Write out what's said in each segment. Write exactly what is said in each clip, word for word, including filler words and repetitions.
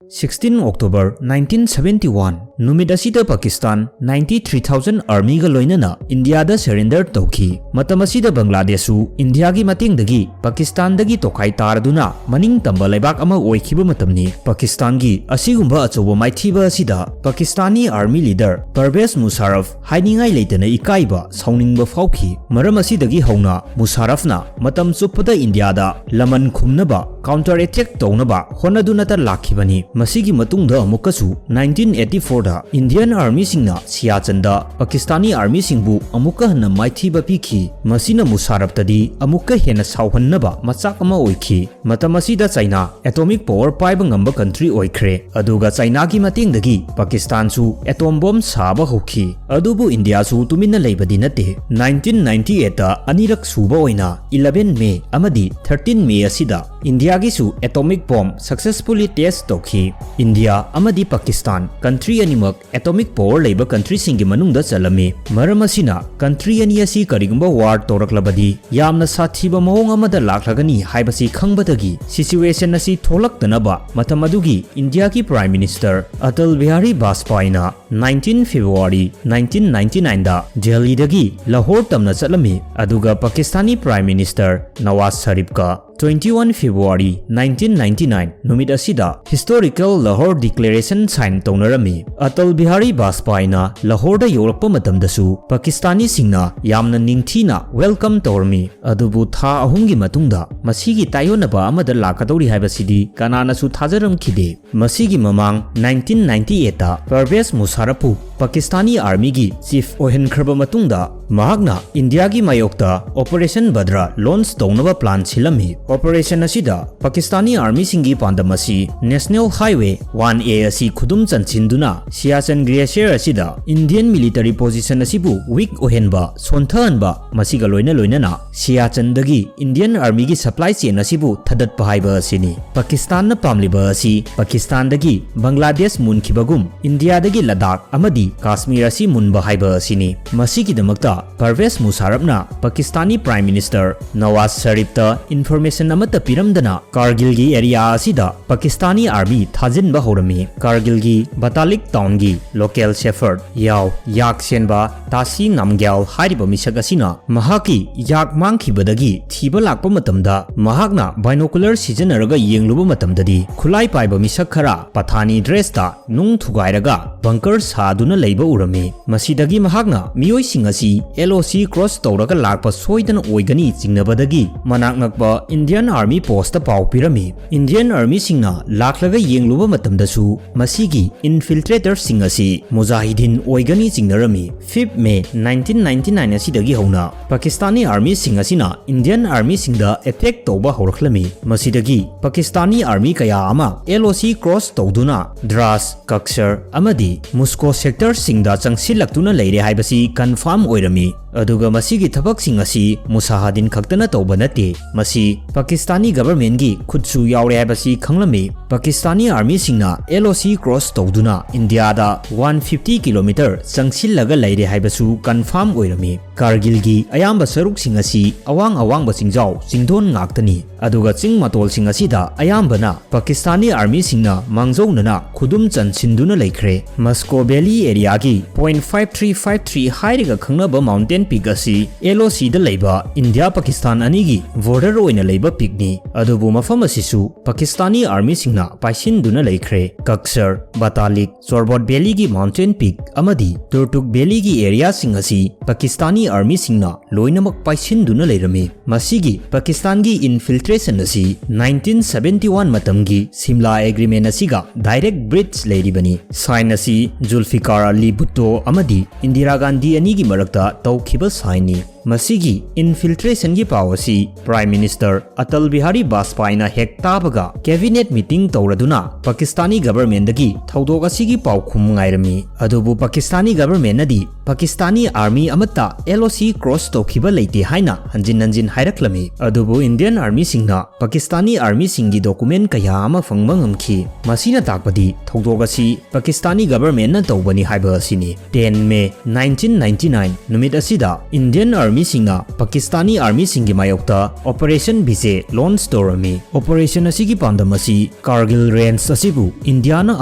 Sixteen October nineteen seventy one ꯅꯨꯃꯤꯠ ꯑꯁꯤꯗ Pakistan ninety three thousand armyꯒ ꯂꯣꯏꯅꯅ ꯏꯟꯗꯤꯌꯥꯗ surrender ꯇꯧꯈꯤ꯫ ꯃꯇꯝ ꯑꯁꯤꯗ ꯕꯪꯒ꯭ꯂꯥꯗꯦꯁꯁꯨ ꯏꯟꯗꯤꯌꯥꯒꯤ ꯃꯇꯦꯡꯗꯒꯤ ꯄꯥꯀꯤꯁꯇꯥꯟꯗꯒꯤ ꯇꯣꯈꯥꯏ ꯇꯥꯔꯗꯨꯅ ꯃꯅꯤꯡ ꯇꯝꯕ ꯂꯩꯕꯥꯛ ꯑꯃ ꯑꯣꯏꯈꯤꯕ ꯃꯇꯝꯅꯤ꯫ ꯄꯥꯀꯤꯁꯇꯥꯟꯒꯤ ꯑꯁꯤꯒꯨꯝꯕ ꯑꯆꯧꯕ ꯃꯥꯏꯊꯤꯕ ꯑꯁꯤꯗ ꯄꯥꯀꯤꯁꯇꯥꯅꯤ army leader ꯄꯔꯚꯦꯖ ꯃꯨꯁꯥꯔꯐ ꯍꯥꯏꯅꯤꯡꯉꯥꯏ ꯂꯩꯇꯅ ꯏꯀꯥꯏꯕ, ꯁꯥꯎꯅꯤꯡꯕ ꯐꯥꯎꯈꯤ꯫ ꯃꯔꯝ ꯑꯁꯤꯗꯒꯤ ꯍꯧꯅ ꯃꯨꯁꯥꯔꯐꯅ ꯃꯇꯝ ꯆꯨꯞꯄꯗ ꯏꯟꯗꯤꯌꯥꯗ ꯂꯃꯟ ꯈꯨꯝꯅꯕ, counter attack ꯇꯧꯅꯕ ꯍꯣꯠꯅꯗꯨꯅꯇ ꯂꯥꯛꯈꯤꯕꯅꯤ꯫ ꯃꯁꯤꯒꯤ ꯃꯇꯨꯡꯗ ꯑꯃꯨꯛꯀꯁꯨ nineteen eighty fourꯗ Indian armyꯁꯤꯡꯅ ꯁꯤꯌꯥꯆꯟꯗ ꯄꯥꯀꯤꯁꯇꯥꯅꯤ armyꯁꯤꯡꯕꯨ ꯑꯃꯨꯛꯀ ꯍꯟꯅ ꯃꯥꯏꯊꯤꯕ ꯄꯤꯈꯤ꯫ ꯃꯁꯤꯅ ꯃꯨꯁꯥꯔꯐꯇꯗꯤ ꯑꯃꯨꯛꯀ ꯍꯦꯟꯅ ꯁꯥꯎꯍꯟꯅꯕ ꯃꯆꯥꯛ ꯑꯃ ꯑꯣꯏꯈꯤ꯫ ꯃꯇꯝ ꯑꯁꯤꯗ ꯆꯥꯏꯅꯥ atomic power ꯄꯥꯏꯕ ꯉꯝꯕ country ꯑꯣꯏꯈ꯭ꯔꯦ, ꯑꯗꯨꯒ ꯆꯥꯏꯅꯥꯒꯤ ꯃꯇꯦꯡꯗꯒꯤ ꯄꯥꯀꯤꯁꯇꯥꯟꯁꯨ atom bomb ꯁꯥꯕ ꯍꯧꯈꯤ꯫ ꯑꯗꯨꯕꯨ ꯏꯟꯗꯤꯌꯥꯁꯨ ꯇꯨꯃꯤꯟꯅ ꯂꯩꯕꯗꯤ ꯅꯠꯇꯦ꯫ Nineteen ninety eightꯇ ꯑꯅꯤꯔꯛ ꯁꯨꯕ ꯑꯣꯏꯅ eleven May ꯑꯃꯗꯤ thirteen May ꯑꯁꯤꯗ ꯏꯟꯗꯤꯌꯥꯒꯤꯁꯨ atomic bomb successfully test ꯇꯧꯈꯤ꯫ ꯏꯟꯗꯤꯌꯥ ꯑꯃꯗꯤ ꯄꯥꯀꯤꯁꯇꯥꯟ country ꯑꯅꯤꯃꯛ atomic power ꯂꯩꯕ countryꯁꯤꯡꯒꯤ ꯃꯅꯨꯡꯗ ꯆꯜꯂꯝꯃꯤ꯫ ꯃꯔꯝ ꯑꯁꯤꯅ country ꯑꯅꯤ ꯑꯁꯤ ꯀꯔꯤꯒꯨꯝꯕ war ꯇꯧꯔꯛꯂꯕꯗꯤ ꯌꯥꯝꯅ ꯁꯥꯊꯤꯕ ꯃꯑꯣꯡ ꯑꯃꯗ ꯂꯥꯛꯂꯒꯅꯤ ꯍꯥꯏꯕꯁꯤ ꯈꯪꯕꯗꯒꯤ situation ꯑꯁꯤ ꯊꯣꯛꯂꯛꯇꯅꯕ ꯃꯇꯝ ꯑꯗꯨꯒꯤ ꯏꯟꯗꯤꯌꯥꯒꯤ Prime Minister Atal Bihari ꯕꯥꯖꯄꯥꯏꯅ nineteen February nineteen ninety nineꯗ ꯗꯦꯜꯂꯤꯗꯒꯤ ꯂꯍꯣꯔ ꯇꯝꯅ ꯆꯠꯂꯝꯃꯤ, ꯑꯗꯨꯒ ꯄꯥꯀꯤꯁꯇꯥꯅꯤ Prime Minister Nawaz ꯁꯔꯤꯐꯀ twenty one February nineteen ninety nine ꯅꯨꯃꯤꯠ ꯑꯁꯤꯗ historical Lahore Declaration sign ꯇꯧꯅꯔꯝꯃꯤ꯫ ꯑꯇꯜ ꯕꯤꯍꯥꯔꯤ ꯕꯥꯖꯄꯥꯏꯅ ꯂꯍꯣꯔꯗ ꯌꯧꯔꯛꯄ ꯃꯇꯝꯗꯁꯨ ꯄꯥꯀꯤꯁꯇꯥꯅꯤꯁꯤꯡꯅ ꯌꯥꯝꯅ ꯅꯤꯡꯊꯤꯅ welcome ꯇꯧꯔꯝꯃꯤ꯫ ꯑꯗꯨꯕꯨ ꯊꯥ ꯑꯍꯨꯝꯒꯤ ꯃꯇꯨꯡꯗ ꯃꯁꯤꯒꯤ ꯇꯥꯏꯌꯣꯟꯅꯕ ꯑꯃꯗ ꯂꯥꯛꯀꯗꯧꯔꯤ ꯍꯥꯏꯕꯁꯤꯗꯤ ꯀꯅꯥꯅꯁꯨ ꯊꯥꯖꯔꯝꯈꯤꯗꯦ꯫ ꯃꯁꯤꯒꯤ ꯃꯃꯥꯡ nineteen ninety eightꯇ ꯄꯔꯚꯦꯖ ꯃꯨꯁꯥꯔꯐꯄꯨ ꯄꯥꯀꯤꯁꯇꯥꯅꯤ armyꯒꯤ chief ꯑꯣꯏꯍꯟꯈ꯭ꯔꯕ ꯃꯇꯨꯡꯗ ꯃꯍꯥꯛꯅ ꯏꯟꯗꯤꯌꯥꯒꯤ ꯃꯥꯌꯣꯛꯇ Operation Badr launch ꯇꯧꯅꯕ plan ꯁꯤꯜꯂꯝꯃꯤ꯫ Operation ꯑꯁꯤꯗ ꯄꯥꯀꯤꯁꯇꯥꯅꯤ armyꯁꯤꯡꯒꯤ ꯄꯥꯟꯗꯝ ꯑꯁꯤ National Highway one A ꯑꯁꯤ ꯈꯨꯗꯨꯝ ꯆꯟꯁꯤꯟꯗꯨꯅ ꯁꯤꯌꯥꯆꯟ glacier ꯑꯁꯤꯗ Indian military position ꯑꯁꯤꯕꯨ weak ꯑꯣꯏꯍꯟꯕ, ꯁꯣꯟꯊꯍꯟꯕ, ꯃꯁꯤꯒ ꯂꯣꯏꯅ ꯂꯣꯏꯅꯅ ꯁꯤꯌꯥꯆꯟꯗꯒꯤ Indian armyꯒꯤ supply chain ꯑꯁꯤꯕꯨ ꯊꯗꯠꯄ ꯍꯥꯏꯕ ꯑꯁꯤꯅꯤ꯫ ꯄꯥꯀꯤꯁꯇꯥꯟꯅ ꯄꯥꯝꯂꯤꯕ ꯑꯁꯤ ꯄꯥꯀꯤꯁꯇꯥꯟꯗꯒꯤ ꯕꯪꯒ꯭ꯂꯥꯗꯦꯁ ꯃꯨꯟꯈꯤꯕꯒꯨꯝ ꯏꯟꯗꯤꯌꯥꯗꯒꯤ ꯂꯗꯥꯈ ꯑꯃꯗꯤ ꯀꯥꯁꯃꯤꯔ ꯑꯁꯤ ꯃꯨꯟꯕ ꯍꯥꯏꯕ ꯑꯁꯤꯅꯤ꯫ ꯃꯁꯤꯒꯤꯗꯃꯛꯇ ꯄꯔꯚꯦꯖ ꯃꯨꯁꯥꯔꯞꯅ ꯄꯥꯀꯤꯁꯇꯥꯅꯤ Prime Minister ꯅꯋꯥꯖ ꯁꯔꯤꯐꯇ information ꯑꯃꯠꯇ ꯄꯤꯔꯝꯗꯅ ꯀꯥꯔꯒꯤꯜꯒꯤ area ꯑꯁꯤꯗ ꯄꯥꯀꯤꯁꯇꯥꯅꯤ army ꯊꯥꯖꯤꯟꯕ ꯍꯧꯔꯝꯃꯤ꯫ ꯀꯥꯔꯒꯤꯜꯒꯤ ꯕꯇꯥꯂꯤꯛ townꯒꯤ local shepherd ꯌꯥꯎ ꯌꯥꯛ ꯁꯦꯟꯕ ꯇꯥꯁꯤ ꯅꯥꯝꯒ꯭ꯌꯥꯜ ꯍꯥꯏꯔꯤꯕ ꯃꯤꯁꯛ ꯑꯁꯤꯅ ꯃꯍꯥꯛꯀꯤ ꯌꯥꯛ ꯃꯥꯡꯈꯤꯕꯗꯒꯤ ꯊꯤꯕ ꯂꯥꯛꯄ ꯃꯇꯝꯗ ꯃꯍꯥꯛꯅ binocular ꯁꯤꯖꯤꯟꯅꯔꯒ ꯌꯦꯡꯂꯨꯕ ꯃꯇꯝꯗꯗꯤ ꯈꯨꯠꯂꯥꯏ ꯄꯥꯏꯕ ꯃꯤꯁꯛ ꯈꯔ ꯄꯊꯥꯅꯤ dressꯇ ꯅꯨꯡ ꯊꯨꯒꯥꯏꯔꯒ bunker ꯁꯥꯗꯨꯅ ꯂꯩꯕ ꯎꯔꯝꯃꯤ꯫ ꯃꯁꯤꯗꯒꯤ ꯃꯍꯥꯛꯅ ꯃꯤꯑꯣꯏꯁꯤꯡ ꯑꯁꯤ LOC cross ꯇꯧꯔꯒ ꯂꯥꯛꯄ ꯁꯣꯏꯗꯅ ꯑꯣꯏꯒꯅꯤ ꯆꯤꯡꯅꯕꯗꯒꯤ ꯃꯅꯥꯛ ꯅꯛꯄ Indian Army postꯇ ꯄꯥꯎ ꯄꯤꯔꯝꯃꯤ꯫ Indian Armyꯁꯤꯡꯅ ꯂꯥꯛꯂꯒ ꯌꯦꯡꯂꯨꯕ ꯃꯇꯝꯗꯁꯨ ꯃꯁꯤꯒꯤ infiltratorꯁꯤꯡ ꯑꯁꯤ ꯃꯨꯖꯥꯍꯤꯗꯤꯟ ꯑꯣꯏꯒꯅꯤ ꯆꯤꯡꯅꯔꯝꯃꯤ꯫ Fifth May nineteen ninety nine ꯑꯁꯤꯗꯒꯤ ꯍꯧꯅ ꯄꯥꯀꯤꯁꯇꯥꯅꯤ armyꯁꯤꯡ ꯑꯁꯤꯅ Indian Armyꯁꯤꯡꯗ attack ꯇꯧꯕ ꯍꯧꯔꯛꯂꯝꯃꯤ꯫ ꯃꯁꯤꯗꯒꯤ ꯄꯥꯀꯤꯁꯇꯥꯅꯤ army ꯀꯌꯥ ꯑꯃ LOC cross ꯇꯧꯗꯨꯅ ꯗ꯭ꯔꯥꯁ, ꯀꯛꯁꯔ ꯑꯃꯗꯤ ꯃꯨꯁꯀꯣ sectorꯁꯤꯡꯗ ꯆꯪꯁꯤꯜꯂꯛꯇꯨꯅ ꯂꯩꯔꯦ ꯍꯥꯏꯕꯁꯤ confirm ꯑꯣꯏꯔꯝꯃꯤ꯫ ꯑꯗꯨꯒ ꯃꯁꯤꯒꯤ ꯊꯕꯛꯁꯤꯡ ꯑꯁꯤ ꯃꯨꯁꯥꯍꯗꯤꯟ ꯈꯛꯇꯅ ꯇꯧꯕ ꯅꯠꯇꯦ, ꯃꯁꯤ ꯄꯥꯀꯤꯁꯇꯥꯅꯤ governmentꯒꯤ ꯈꯨꯠꯁꯨ ꯌꯥꯎꯔꯦ ꯍꯥꯏꯕꯁꯤ ꯈꯪꯂꯝꯃꯤ꯫ ꯄꯥꯀꯤꯁꯇꯥꯅꯤ armyꯁꯤꯡꯅ LOC cross ꯇꯧꯗꯨꯅ ꯏꯟꯗꯤꯌꯥꯗ one fifty kilometre ꯆꯪꯁꯤꯜꯂꯒ ꯂꯩꯔꯦ ꯍꯥꯏꯕꯁꯨ confirm ꯑꯣꯏꯔꯝꯃꯤ꯫ ꯀꯥꯔꯒꯤꯜꯒꯤ ꯑꯌꯥꯝꯕ ꯁꯔꯨꯛꯁꯤꯡ ꯑꯁꯤ ꯑꯋꯥꯡ ꯑꯋꯥꯡꯕ ꯆꯤꯡꯖꯥꯎ ꯆꯤꯡꯗꯣꯟ ꯉꯥꯛꯇꯅꯤ, ꯑꯗꯨꯒ ꯆꯤꯡ ꯃꯇꯣꯜꯁꯤꯡ ꯑꯁꯤꯗ ꯑꯌꯥꯝꯕꯅ ꯄꯥꯀꯤꯁꯇꯥꯅꯤ armyꯁꯤꯡꯅ ꯃꯥꯡꯖꯧꯅꯅ ꯈꯨꯗꯨꯝ ꯆꯟꯁꯤꯟꯗꯨꯅ ꯂꯩꯈ꯭ꯔꯦ꯫ ꯃꯁꯀꯣ valley areaꯒꯤ point five three five three ꯍꯥꯏꯔꯒ ꯈꯪꯅꯕ mountain peak ꯑꯁꯤ LOCꯗ ꯂꯩꯕ ꯏꯟꯗꯤꯌꯥ ꯄꯥꯀꯤꯁꯇꯥꯟ ꯑꯅꯤꯒꯤ border ꯑꯣꯏꯅ ꯂꯩꯕ peakꯅꯤ, ꯑꯗꯨꯕꯨ ꯃꯐꯝ ꯑꯁꯤꯁꯨ ꯄꯥꯀꯤꯁꯇꯥꯅꯤ armyꯁꯤꯡꯅ ꯄꯥꯏꯁꯤꯟꯗꯨꯅ ꯂꯩꯈ꯭ꯔꯦ꯫ ꯀꯛꯁꯔ, ꯕꯇꯥꯂꯤꯛ, ꯆꯣꯔꯕꯣꯠ valleyꯒꯤ mountain peak ꯑꯃꯗꯤ ꯇꯨꯔꯇꯨꯛ valleyꯒꯤ areaꯁꯤꯡ ꯑꯁꯤ ꯄꯥꯀꯤꯁꯇꯥꯅꯤ armyꯁꯤꯡꯅ ꯂꯣꯏꯅꯃꯛ ꯄꯥꯏꯁꯤꯟꯗꯨꯅ ꯂꯩꯔꯝꯃꯤ꯫ ꯃꯁꯤꯒꯤ ꯄꯥꯀꯤꯁꯇꯥꯟꯒꯤ infiltration ꯑꯁꯤ nineteen seventy one ꯃꯇꯝꯒꯤ ꯁꯤꯝꯂꯥ agreement ꯑꯁꯤꯒ direct bridge ꯂꯩꯔꯤꯕꯅꯤ꯫ Sign ꯑꯁꯤ ꯖꯨꯜꯐꯤꯀꯥꯔ ꯑꯂꯤ ꯚꯨꯠꯇꯣ ꯑꯃꯗꯤ ꯏꯟꯗꯤꯔꯥ ꯒꯥꯟꯙꯤ ꯑꯅꯤꯒꯤ ꯃꯔꯛꯇ ꯇꯧꯈꯤꯕ signꯅꯤ꯫ ꯃꯁꯤꯒꯤ ꯏꯟꯐꯤꯜꯇ꯭ꯔꯦꯁꯟꯒꯤ ꯄꯥꯎ ꯑꯁꯤ ꯄ꯭ꯔꯥꯏꯝ ꯃꯤꯅꯤꯁꯇꯔ ꯑꯇꯜ ꯕꯤꯍꯥꯔꯤ ꯕꯥꯖꯄꯥꯏꯅ ꯍꯦꯛ ꯇꯥꯕꯒ ꯀꯦꯕꯤꯅꯦꯠ ꯃꯤꯇꯤꯡ ꯇꯧꯔꯗꯨꯅ ꯄꯥꯀꯤꯁꯇꯥꯅꯤ ꯒꯚꯔꯟꯃꯦꯟꯗꯒꯤ ꯊꯧꯗꯣꯛ ꯑꯁꯤꯒꯤ ꯄꯥꯎꯈꯨꯝ ꯉꯥꯏꯔꯝꯃꯤ꯫ ꯑꯗꯨꯕꯨ ꯄꯥꯀꯤꯁꯇꯥꯅꯤ ꯒꯚꯔꯟꯃꯦꯟꯅꯗꯤ ꯄꯥꯀꯤꯁꯇꯥꯅꯤ ꯑꯥꯔꯃꯤ ꯑꯃꯠꯇ ꯑꯦꯜ ꯑꯣ ꯁꯤ ꯀ꯭ꯔꯣꯁ ꯇꯧꯈꯤꯕ ꯂꯩꯇꯦ ꯍꯥꯏꯅ ꯍꯟꯖꯤꯟ ꯍꯟꯖꯤꯟ ꯍꯥꯏꯔꯛꯂꯝꯃꯤ꯫ ꯑꯗꯨꯕꯨ ꯏꯟꯗꯤꯌꯟ ꯑꯥꯔꯃꯤꯁꯤꯡꯅ ꯄꯥꯀꯤꯁꯇꯥꯅꯤ ꯑꯥꯔꯃꯤꯁꯤꯡꯒꯤ ꯗꯣꯀꯨꯃꯦꯟ ꯀꯌꯥ ꯑꯃ ꯐꯪꯕ ꯉꯝꯈꯤ꯫ ꯃꯁꯤꯅ ꯇꯥꯛꯄꯗꯤ ꯊꯧꯗꯣꯛ ꯑꯁꯤ ꯄꯥꯀꯤꯁꯇꯥꯅꯤ ꯒꯚꯔꯟꯃꯦꯟꯅ ꯇꯧꯕꯅꯤ ꯍꯥꯏꯕ ꯑꯁꯤꯅꯤ꯫ ꯇꯦꯟ ꯃꯦ ꯅꯥꯏꯟꯇꯤꯟ ꯅꯥꯏꯟꯇꯤ ꯅꯥꯏꯟ ꯅꯨꯃꯤꯠ ꯑꯁꯤꯗ ꯏꯟꯗꯤꯌꯟ ꯑꯥꯔꯃꯤꯁꯤꯡꯅ ꯄꯥꯀꯤꯁꯇꯥꯅꯤ ꯑꯥꯔꯃꯤꯁꯤꯡꯒꯤ ꯃꯥꯌꯣꯛꯇ ꯑꯣꯄꯔꯦꯁꯟ ꯕꯤꯖꯦ ꯂꯣꯟꯆ ꯇꯧꯔꯝꯃꯤ꯫ ꯑꯣꯄꯔꯦꯁꯟ ꯑꯁꯤꯒꯤ ꯄꯥꯟꯗꯝ ꯑꯁꯤ ꯀꯥꯔꯒꯤꯜ ꯔꯦꯟꯖ ꯑꯁꯤꯕꯨ ꯏꯟꯗꯤꯌꯥꯅ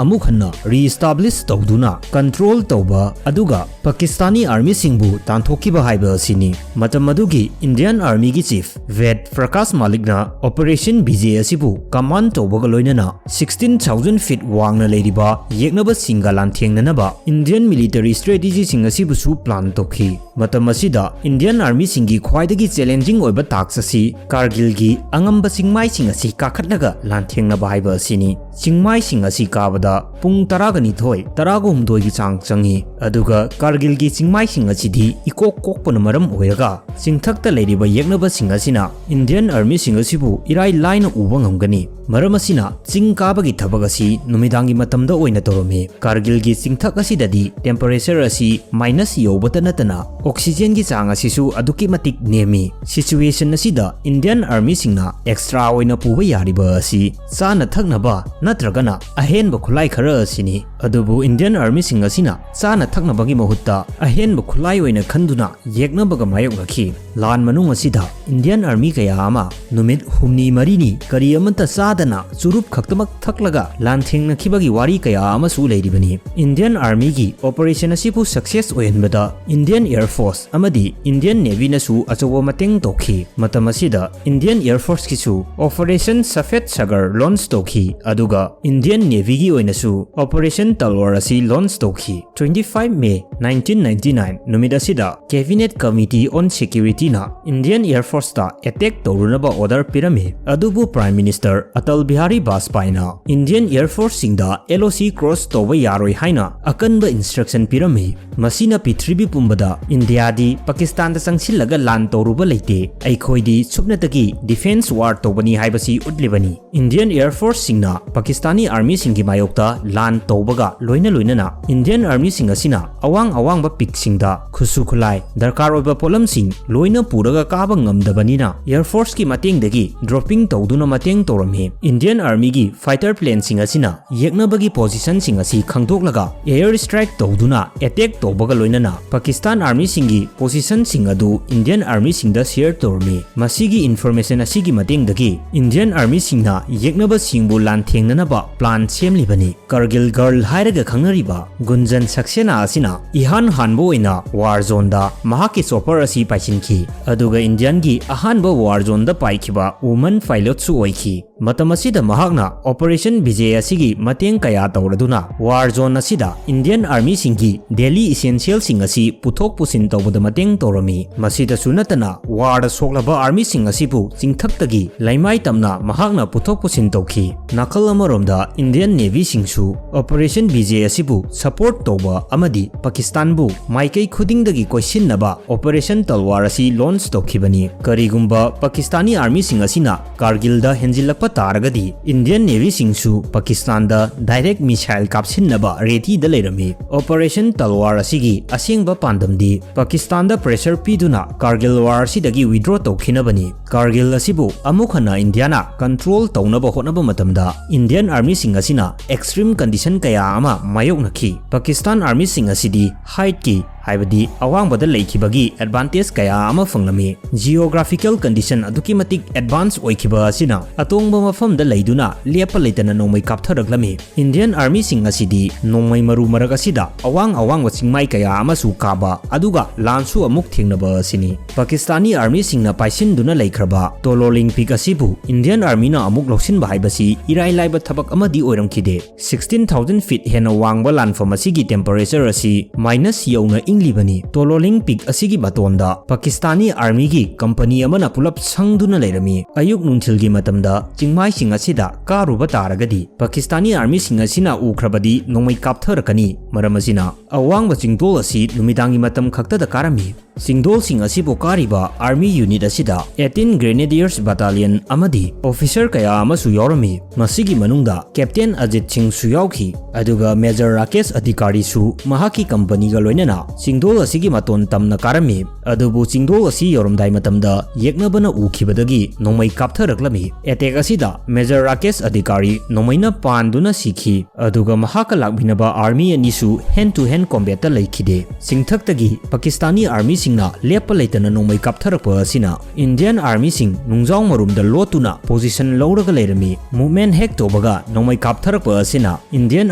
ꯑꯃꯨꯛ ꯍꯟꯅ ꯔꯤꯑꯦꯁꯇꯥꯕ꯭ꯂꯤꯁ ꯇꯧꯗꯨꯅ ꯀꯟꯇ꯭ꯔꯣꯜ ꯇꯧꯕ ꯑꯗꯨꯒ ꯄꯥꯀꯤꯁꯇꯥꯅꯤ ꯑꯥꯔꯃꯤꯁꯤꯡꯕꯨ ꯇꯥꯟꯊꯣꯛꯈꯤꯕ ꯍꯥꯏꯕ ꯑꯁꯤꯅꯤ꯫ ꯃꯇꯝ ꯑꯗꯨꯒꯤ ꯏꯟꯗꯤꯌꯟ ꯑꯥꯔꯃꯤꯒꯤ ꯆꯤꯐ ꯚꯦꯗ ꯄ꯭ꯔꯀꯥꯁ ꯃꯥꯂꯤꯛꯅ ꯑꯣꯄꯔꯦꯁꯟ ꯕꯤꯖꯦ ꯑꯁꯤꯕꯨ ꯀꯃꯥꯟ ꯇꯧꯕꯒ ꯂꯣꯏꯅꯅ ꯁꯤꯛꯁꯇꯤꯟ ꯊꯥꯎꯖꯟ ꯐꯤꯠ ꯋꯥꯡꯅ ꯂꯩꯔꯤꯕ ꯌꯦꯛꯅꯕꯁꯤꯡꯒ ꯂꯥꯟꯊꯦꯡꯅꯅꯕ ꯏꯟꯗꯤꯌꯟ ꯃꯤꯂꯤꯇꯔꯤ ꯁ꯭ꯇ꯭ꯔꯦꯇꯦꯖꯤꯁꯤꯡ ꯑꯁꯤꯕꯨꯁꯨ ꯄ꯭ꯂꯥꯟ ꯇꯧꯈꯤ꯫ ꯃꯇꯝ ꯑꯁꯤꯗ ꯏꯟꯗꯤꯌꯟ ꯑꯥꯔꯃꯤꯁꯤꯡꯒꯤ ꯈ꯭ꯋꯥꯏꯗꯒꯤ ꯆꯦꯂꯦꯟꯖꯤꯡ ꯑꯣꯏꯕ ꯇꯥꯛꯁ ꯑꯁꯤ ꯀꯥꯔꯒꯤꯜꯒꯤ ꯑꯉꯝꯕ ꯆꯤꯡꯃꯥꯏꯁꯤꯡ ꯑꯁꯤ ꯀꯥꯈꯠꯂꯒ ꯂꯥꯟꯊꯦꯡꯅꯕ ꯍꯥꯏꯕ ꯑꯁꯤꯅꯤ꯫ ꯆꯤꯡꯃꯥꯏꯁꯤꯡ ꯑꯁꯤ ꯀꯥꯕꯗ ꯄꯨꯡ ꯇꯔꯥꯒ ꯅꯤꯊꯣꯏ, ꯇꯔꯥꯒ ꯍꯨꯝꯗꯣꯏꯒꯤ ꯆꯥꯡ ꯆꯪꯏ꯫ ꯑꯗꯨꯒ ꯀꯥꯔꯒꯤꯜꯒꯤ ꯆꯤꯡꯃꯥꯏꯁꯤꯡ ꯑꯁꯤꯗꯤ ꯏꯀꯣꯛ ꯀꯣꯛꯄꯅ ꯃꯔꯝ ꯑꯣꯏꯔꯒ ꯆꯤꯡꯊꯛꯇ ꯂꯩꯔꯤꯕ ꯌꯦꯛꯅꯕꯁꯤꯡ ꯑꯁꯤꯅ ꯏꯟꯗꯤꯌꯟ ꯑꯥꯔꯃꯤꯁꯤꯡ ꯑꯁꯤꯕꯨ ꯏꯔꯥꯏ ꯂꯥꯏꯅ ꯎꯕ ꯉꯝꯒꯅꯤ꯫ ꯃꯔꯝ ꯑꯁꯤꯅ ꯆꯤꯡ ꯀꯥꯕꯒꯤ ꯊꯕꯛ ꯑꯁꯤ ꯅꯨꯃꯤꯗꯥꯡꯒꯤ ꯃꯇꯝꯗ ꯑꯣꯏꯅ ꯇꯧꯔꯝꯃꯤ꯫ ꯀꯥꯔꯒꯤꯜꯒꯤ ꯆꯤꯡꯊꯛ ꯑꯁꯤꯗꯗꯤ ꯇꯦꯝꯄꯔꯦꯆꯔ ꯑꯁꯤ ꯃꯥꯏꯅꯁ ꯌꯧꯕꯇ ꯅꯠꯇꯅ ꯑꯣꯛꯁꯤꯖꯦꯟꯒꯤ ꯆꯥꯡ ꯑꯁꯤꯁꯨ ꯑꯗꯨꯛꯀꯤ ꯃꯇꯤꯛ ꯅꯦꯝꯃꯤ꯫ ꯁꯤꯆꯨꯋꯦꯁꯟ ꯑꯁꯤꯗ ꯏꯟꯗꯤꯌꯟ ꯑꯥꯔꯃꯤꯁꯤꯡꯅ ꯑꯦꯛꯁꯇ꯭ꯔꯥ ꯑꯣꯏꯅ ꯄꯨꯕ ꯌꯥꯔꯤꯕ ꯑꯁꯤ ꯆꯥꯅ ꯊꯛꯅꯕ ꯅꯠꯇ꯭ꯔꯒꯅ ꯑꯍꯦꯟꯕ ꯈꯨꯠꯂꯥꯏ ꯈꯔ ꯑꯁꯤꯅꯤ꯫ ꯑꯗꯨꯕꯨ ꯏꯟꯗꯤꯌꯟ ꯑꯥꯔꯃꯤꯁꯤꯡ ꯑꯁꯤꯅ ꯆꯥꯅ ꯊꯛꯅꯕꯒꯤ ꯃꯍꯨꯠꯇ ꯑꯍꯦꯟꯕ ꯈꯨꯠꯂꯥꯏ ꯑꯣꯏꯅ ꯈꯟꯗꯨꯅ ꯌꯦꯛꯅꯕꯒ ꯃꯥꯌꯣꯛꯅꯈꯤ꯫ ꯂꯥꯟ ꯃꯅꯨꯡ ꯑꯁꯤꯗ ꯏꯟꯗꯤꯌꯟ ꯑꯥꯔꯃꯤ ꯀꯌꯥ ꯑꯃ ꯅꯨꯃꯤꯠ ꯍꯨꯝꯅꯤ ꯃꯔꯤꯅꯤ ꯀꯔꯤ ꯑꯃꯠꯇ ꯆꯥꯗꯅ ꯆꯨꯔꯨꯞ ꯈꯛꯇꯃꯛ ꯊꯛꯂꯒ ꯂꯥꯟꯊꯦꯡꯅꯈꯤꯕꯒꯤ ꯋꯥꯔꯤ ꯀꯌꯥ ꯑꯃꯁꯨ ꯂꯩꯔꯤꯕꯅꯤ꯫ ꯏꯟꯗꯤꯌꯟ ꯑꯥꯔꯃꯤꯒꯤ ꯑꯣꯄꯔꯦꯁꯟ ꯑꯁꯤꯕꯨ ꯁꯛꯁꯦꯁ ꯑꯣꯏꯍꯟꯕꯗ ꯏꯟꯗꯤꯌꯟ ꯑꯦꯌꯔ ꯐꯣꯔꯁ ꯑꯃꯗꯤ ꯏꯟꯗꯤꯌꯟ ꯅꯦꯚꯤꯅꯁꯨ ꯑꯆꯧꯕ ꯃꯇꯦꯡ ꯇꯧꯈꯤ꯫ ꯃꯇꯝ ꯑꯁꯤꯗ Indian air ꯐꯣꯔꯁꯀꯤꯁꯨ operation ꯁꯐꯦꯗ Sagar launch ꯇꯧꯈꯤ, ꯑꯗꯨꯒ ꯏꯟꯗꯤꯌꯟ ꯅꯦꯚꯤꯒꯤ ꯑꯣꯏꯅꯁꯨ ꯑꯣꯄꯔꯦꯁꯟ ꯇꯜꯋꯥꯔ ꯑꯁꯤ ꯂꯣꯟꯆ ꯇꯧꯈꯤ꯫ Twenty five May nineteen ninety nine ꯅꯨꯃꯤꯠ ꯑꯁꯤꯗ Cabinet Committee on Security ꯅ Indian Air Force ꯇ ꯑꯦꯇꯦꯛ ꯇꯧꯔꯨꯅꯕ ꯑꯣꯔꯗꯔ ꯄꯤꯔꯝꯃꯤ꯫ ꯑꯗꯨꯕꯨ Prime Minister Atal Bihari Vajpayee ꯅ Indian Air Force ꯁꯤꯡꯗ L O C cross ꯇꯧꯕ ꯌꯥꯔꯣꯏ ꯍꯥꯏꯅ ꯑꯀꯟꯕ instruction ꯄꯤꯔꯝꯃꯤ꯫ ꯃꯁꯤꯅ ꯄ꯭ꯔꯤꯊꯤꯕꯤ ꯄꯨꯝꯕꯗ ꯏꯟꯗꯤꯌꯥꯗꯤ ꯄꯥꯀꯤꯁꯇꯥꯟꯗ ꯆꯪꯁꯤꯜꯂꯒ ꯂꯥꯟ ꯇꯧꯔꯨꯕ ꯂꯩꯇꯦ, ꯑꯩꯈꯣꯏꯗꯤ ꯁꯨꯞꯅꯇꯒꯤ defence war ꯇꯧꯕꯅꯤ ꯍꯥꯏꯕꯁꯤ ꯎꯠꯂꯤꯕꯅꯤ꯫ Indian Air Force ꯁꯤꯡꯅ ꯄꯥꯀꯤꯁꯇꯥꯅꯤ army ꯁꯤꯡꯒꯤ ꯃꯥꯌꯣꯛꯇ ꯂꯥꯟ ꯇꯧꯕꯒ ꯂꯣꯏꯅ ꯂꯣꯏꯅꯅ Indian army ꯁꯤꯡ ꯑꯁꯤꯅ ꯑꯋꯥꯡ ꯑꯋꯥꯡꯕ peak ꯁꯤꯡꯗ ꯈꯨꯠꯁꯨ ꯈꯨꯠꯂꯥꯏ, ꯗꯔꯀꯥꯔ ꯑꯣꯏꯕ ꯄꯣꯠꯂꯝꯁꯤꯡ ꯂꯣꯏꯅ ꯄꯨꯔꯒ ꯀꯥꯕ ꯉꯝꯗꯕꯅꯤꯅ Air Force ꯀꯤ ꯃꯇꯦꯡꯗꯒꯤ dropping ꯇꯧꯗꯨꯅ ꯃꯇꯦꯡ ꯇꯧꯔꯝꯃꯤ꯫ Indian army ꯒꯤ fighter plane ꯁꯤꯡ ꯑꯁꯤꯅ ꯌꯦꯛꯅꯕꯒꯤ position ꯁꯤꯡ ꯑꯁꯤ ꯈꯪꯗꯣꯛꯂꯒ air strike ꯇꯧꯗꯨꯅ attack ꯇꯧꯕꯒ ꯂꯣꯏꯅꯅ ꯄꯥꯀꯤꯁꯇꯥꯟ army ꯁꯤꯡꯒꯤ position ꯁꯤꯡ ꯑꯗꯨ Indian army ꯁꯤꯡꯗ share ꯇꯧꯔꯝꯃꯤ꯫ ꯃꯁꯤꯒꯤ information ꯑꯁꯤꯒꯤ ꯃꯇꯦꯡꯗꯒꯤ Indian army ꯁꯤꯡꯅ ꯌꯦꯛꯅꯕꯁꯤꯡꯕꯨ ꯂꯥꯟꯊꯦꯡꯅꯅꯕ plan ꯁꯦꯝꯂꯤꯕꯅꯤ꯫ Kargil Girl ꯍꯥꯏꯔꯒ ꯈꯪꯅꯔꯤꯕ ꯒꯨꯟꯖꯟ ꯁꯛꯁꯦꯅꯥ ꯑꯁꯤꯅ ꯏꯍꯥꯟ ꯍꯥꯟꯕ ꯑꯣꯏꯅ war zone ꯗ ꯃꯍꯥꯛꯀꯤ chopper ꯑꯁꯤ ꯄꯥꯏꯁꯤꯟꯈꯤ, ꯑꯗꯨꯒ Indian ꯒꯤ ꯑꯍꯥꯟꯕ war zone ꯗ ꯄꯥꯏꯈꯤꯕ woman pilot ꯁꯨ ꯑꯣꯏꯈꯤ꯫ ꯃꯇꯝ ꯑꯁꯤꯗ ꯃꯍꯥꯛꯅ Operation Vijay ꯑꯁꯤꯒꯤ ꯃꯇꯦꯡ ꯀꯌꯥ ꯇꯧꯔꯗꯨꯅ war zone ꯑꯁꯤꯗ Indian army ꯁꯤꯡꯒꯤ daily essential ꯁꯤꯡ ꯑꯁꯤ ꯄꯨꯊꯣꯛ ꯄꯨꯁꯤꯟ ꯇꯧꯕꯗ ꯃꯇꯦꯡ ꯇꯧꯔꯝꯃꯤ꯫ ꯃꯁꯤꯗꯁꯨ ꯅꯠꯇꯅ war ꯗ ꯁꯣꯛꯂꯕ army ꯁꯤꯡ ꯑꯁꯤꯕꯨ ꯆꯤꯡꯊꯛꯇꯒꯤ ꯂꯩꯃꯥꯏ ꯇꯝꯅ ꯃꯍꯥꯛꯅ ꯄꯨꯊꯣꯛ ꯄꯨꯁꯤꯟ ꯇꯧꯈꯤ꯫ ꯅꯥꯀꯜ ꯑꯃꯔꯣꯝꯗ Indian Navy ꯁꯤꯡꯁꯨ Operation Vijay ꯑꯁꯤꯕꯨ support ꯇꯧꯕ ꯑꯃꯗꯤ ꯄꯥꯀꯤꯁꯇꯥꯟꯕꯨ ꯃꯥꯏꯀꯩ ꯈꯨꯗꯤꯡꯗꯒꯤ ꯀꯣꯏꯁꯤꯟꯅꯕ Operation Talwar ꯑꯁꯤ launch ꯇꯧꯈꯤꯕꯅꯤ꯫ ꯀꯔꯤꯒꯨꯝꯕ ꯄꯥꯀꯤꯁꯇꯥꯅꯤ army ꯁꯤꯡ ꯑꯁꯤꯅ ꯀꯥꯔꯒꯤꯜꯗ ꯍꯦꯟꯖꯤꯜꯂꯛꯄ ꯇꯥꯔꯒꯗꯤ Indian Navy ꯁꯤꯡꯁꯨ ꯄꯥꯀꯤꯁꯇꯥꯟꯗ direct missile ꯀꯥꯞꯁꯤꯟꯅꯕ ready ꯗ ꯂꯩꯔꯝꯃꯤ꯫ Operation Talwar ꯑꯁꯤꯒꯤ ꯑꯁꯦꯡꯕ ꯄꯥꯟꯗꯝꯗꯤ ꯄꯥꯀꯤꯁꯇꯥꯟꯗ pressure ꯄꯤꯗꯨꯅ ꯀꯥꯔꯒꯤꯜ war ꯑꯁꯤꯗꯒꯤ withdraw ꯇꯧꯈꯤꯅꯕꯅꯤ꯫ ꯀꯥꯔꯒꯤꯜ ꯑꯁꯤꯕꯨ ꯑꯃꯨꯛ ꯍꯟꯅ ꯏꯟꯗꯤꯌꯥꯅ control ꯇꯧꯅꯕ ꯍꯣꯠꯅꯕ ꯃꯇꯝꯗ Indian army ꯁꯤꯡ ꯑꯁꯤꯅ extreme condition ꯀꯌꯥ ꯑꯃ ꯃꯥꯌꯣꯛꯅꯈꯤ꯫ ꯄꯥꯀꯤꯁꯇꯥꯟ army ꯁꯤꯡ ꯑꯁꯤꯗꯤ height ꯀꯤ ꯍꯥꯏꯕꯗꯤ ꯑꯋꯥꯡꯕꯗ ꯂꯩꯈꯤꯕꯒꯤ advantage ꯀꯌꯥ ꯑꯃ ꯐꯪꯂꯝꯃꯤ꯫ Geographical condition ꯑꯗꯨꯛꯀꯤ ꯃꯇꯤꯛ advance ꯑꯣꯏꯈꯤꯕ ꯑꯁꯤꯅ ꯑꯇꯣꯡꯕ ꯃꯐꯝꯗ ꯂꯩꯗꯨꯅ ꯂꯦꯞꯄ ꯂꯩꯇꯅ ꯅꯣꯡꯃꯩ ꯀꯥꯞꯊꯔꯛꯂꯝꯃꯤ꯫ Indian Armyꯁꯤꯡ ꯑꯁꯤꯗꯤ ꯅꯣꯡꯃꯩ ꯃꯔꯨ ꯃꯔꯛ ꯑꯁꯤꯗ ꯑꯋꯥꯡ ꯑꯋꯥꯡꯕ ꯆꯤꯡꯃꯥꯏ ꯀꯌꯥ ꯑꯃꯁꯨ ꯀꯥꯕ, ꯑꯗꯨꯒ ꯂꯥꯟꯁꯨ ꯑꯃꯨꯛ ꯊꯦꯡꯅꯕ ꯑꯁꯤꯅꯤ꯫ ꯄꯥꯀꯤꯁꯇꯥꯅꯤ Armyꯁꯤꯡꯅ ꯄꯥꯏꯁꯤꯟꯗꯨꯅ ꯂꯩꯈ꯭ꯔꯕ Tololing Peak ꯑꯁꯤꯕꯨ Indian Armyꯅ ꯑꯃꯨꯛ ꯂꯧꯁꯤꯟꯕ ꯍꯥꯏꯕꯁꯤ ꯏꯔꯥꯏ ꯂꯥꯏꯕ ꯊꯕꯛ ꯑꯃꯗꯤ ꯑꯣꯏꯔꯝꯈꯤꯗꯦ꯫ Sixteen thousand feet ꯍꯦꯟꯅ ꯋꯥꯡꯕ ꯂꯥꯟꯐꯝ ꯑꯁꯤꯒꯤ temperature ꯑꯁꯤ minus ꯌꯧꯅ ꯏꯪꯂꯤꯕꯅꯤ꯫ Tololing Peak ꯑꯁꯤꯒꯤ ꯃꯇꯣꯟꯗ ꯄꯥꯀꯤꯁꯇꯥꯅꯤ Armyꯒꯤ company ꯑꯃꯅ ꯄꯨꯂꯞ ꯁꯪꯗꯨꯅ ꯂꯩꯔꯝꯃꯤ꯫ ꯑꯌꯨꯛ ꯅꯨꯡꯊꯤꯜꯒꯤ ꯃꯇꯝꯗ ꯆꯤꯡꯃꯥꯏꯁꯤꯡ ꯑꯁꯤꯗ ꯀꯥꯔꯨꯕ ꯇꯥꯔꯒꯗꯤ ꯄꯥꯀꯤꯁꯇꯥꯅꯤ Armyꯁꯤꯡ ꯑꯁꯤꯅ ꯎꯈ꯭ꯔꯕꯗꯤ ꯅꯣꯡꯃꯩ ꯀꯥꯞꯊꯔꯛꯀꯅꯤ꯫ ꯃꯔꯝ ꯑꯁꯤꯅ ꯑꯋꯥꯡꯕ ꯆꯤꯡꯗꯣꯜ ꯑꯁꯤ ꯅꯨꯃꯤꯗꯥꯡꯒꯤ ꯃꯇꯝ ꯈꯛꯇꯗ ꯀꯥꯔꯝꯃꯤ꯫ ꯆꯤꯡꯗꯣꯜꯁꯤꯡ ꯑꯁꯤꯕꯨ ꯀꯥꯔꯤꯕ Army unit ꯑꯁꯤꯗ eighteen Grenadiers Battalion ꯑꯃꯗꯤ officer ꯀꯌꯥ ꯑꯃꯁꯨ ꯌꯥꯎꯔꯝꯃꯤ꯫ ꯃꯁꯤꯒꯤ ꯃꯅꯨꯡꯗ Captain Ajit Singhꯁꯨ ꯌꯥꯎꯈꯤ, ꯑꯗꯨꯒ Major Rakesh Adhikariꯁꯨ ꯃꯍꯥꯛꯀꯤ companyꯒ ꯂꯣꯏꯅꯅ ꯆꯤꯡꯗꯣꯜ ꯑꯁꯤꯒꯤ ꯃꯇꯣꯟ ꯇꯝꯅ ꯀꯥꯔꯝꯃꯤ꯫ ꯑꯗꯨꯕꯨ ꯆꯤꯡꯗꯣꯜ ꯑꯁꯤ ꯌꯧꯔꯝꯗꯥꯏ ꯃꯇꯝꯗ ꯌꯦꯛꯅꯕꯅ ꯎꯈꯤꯕꯗꯒꯤ ꯅꯣꯡꯃꯩ ꯀꯥꯞꯊꯔꯛꯂꯝꯃꯤ꯫ Attack ꯑꯁꯤꯗ Major Rakesh Adhikari ꯅꯣꯡꯃꯩꯅ ꯄꯥꯟꯗꯨꯅ ꯁꯤꯈꯤ, ꯑꯗꯨꯒ ꯃꯍꯥꯛꯀ ꯂꯥꯛꯃꯤꯟꯅꯕ Army ꯑꯅꯤꯁꯨ hand to hand combatꯇ ꯂꯩꯈꯤꯗꯦ꯫ ꯆꯤꯡꯊꯛꯇꯒꯤ ꯄꯥꯀꯤꯁꯇꯥꯅꯤ Armyꯁꯤꯡꯅ ꯂꯦꯞꯄ ꯂꯩꯇꯅ ꯅꯣꯡꯃꯩ ꯀꯥꯞꯊꯔꯛꯄ ꯑꯁꯤꯅ Indian Armyꯁꯤꯡ ꯅꯨꯡꯖꯥꯎ ꯃꯔꯨꯝꯗ ꯂꯣꯠꯇꯨꯅ position ꯂꯧꯔꯒ ꯂꯩꯔꯝꯃꯤ꯫ Movement ꯍꯦꯛ ꯇꯧꯕꯒ ꯅꯣꯡꯃꯩ ꯀꯥꯞꯊꯔꯛꯄ ꯑꯁꯤꯅ Indian